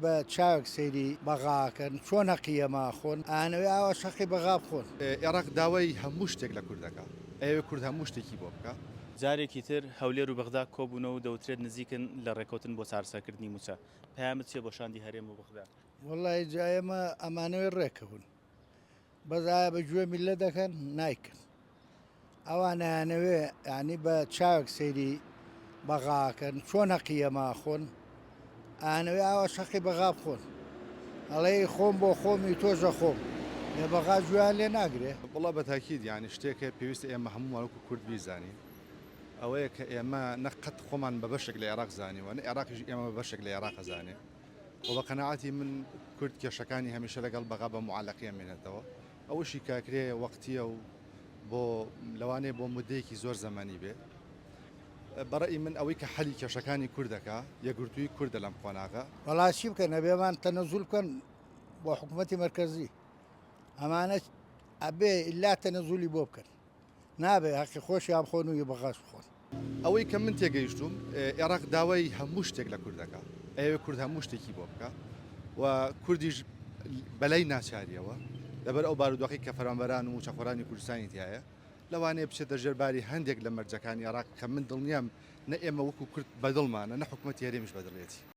بە چاوێک سەیری بەغا ئەکەن چۆن هەقی ئێمە ئەخۆن ئەیانەوێ ئاواش هەقی بەغا بخۆن. ئێراق داوای هەموو شتێک لە کورد دەکا، ئەیەوێ کورد هەموو شتێکی بۆ بکا. جارێکی تر هەولێر و بەغدا کۆبوونەوە و دەوترێت نزیکن لە ڕێککەوتن بۆ چارەسەرکردنی مووچە، پەیامت چییە بۆ شاندی هەرێم و بەغدا؟ وەڵڵاهی جا ئێمە ئەمانەوێ ڕێکەون بەس ئایا بە گوێ میللەت دەکەن؟ نایکەن. ئەوان ئەیانەوێ یانی بە چاوێک سەیری بەغا ئەکەن چۆن هەقی ئێمە ئەخۆن ئەیانەوێ ئاواش هەقی بەغا بخۆن ئەڵێ خۆم بۆ خۆمی تۆش ئەخۆم لێ بەغا گوێیان لێ ناگرێ. وەڵا بە تاکید یانی شتێک هەیە پێویستە ئێمە هەموومان وەکو کورد بیزانین ئەوەیە کە ئێمە نە قەت خۆمان بە بەشێک لە ئێراق زانیوە نە ئێراقیش ئێمە بە بەشێک لە ئێراق ئەزانێ و بە قەناعەتی من کورد کێشەکانی هەمیشە لەگەڵ بەغا بە موعەلەقی ئەمێنێتەوە ئەوەشی کە ئەکرێ وەقتیە و بۆ لەوانەیە بۆ مدەیەکی زۆر زەمەنی بێ. بە ڕەئی من ئەوەی کە حەلی کێشەکانی کورد دەکا یەکگرتوویی کوردە لەم قۆناغە. وەڵا چی بکەن ئەبێ ئەمان تەنەزول بکەن بۆ حکوومەتی مەرکەزی ئەمانە ئەبێ ئیلا تەنەزولی بۆ بکەن نابێ هەقی خۆشیان بخۆن و ی بەغاش بخۆن. ئەوەی کە من تێگەیشتووم ئێراق داوای هەموو شتێک لە کورد دەکا، ئەیەوێ کورد هەموو شتێکی بۆ بکا و کوردیش بەلای ناچارییەوە لەبەر ئەو بارودۆخەی کە فەرمانبەران و مووچەخۆرانی کوردستانی تیایە لەوانەیە بچێتە ژێر باری هەندێک لە مەرجەکانی ئێراق کە من دڵنیام نە ئێمە وەکوو کورد بەدڵمانە نە حکوومەتی هەرێمیش بەدڵیەتی.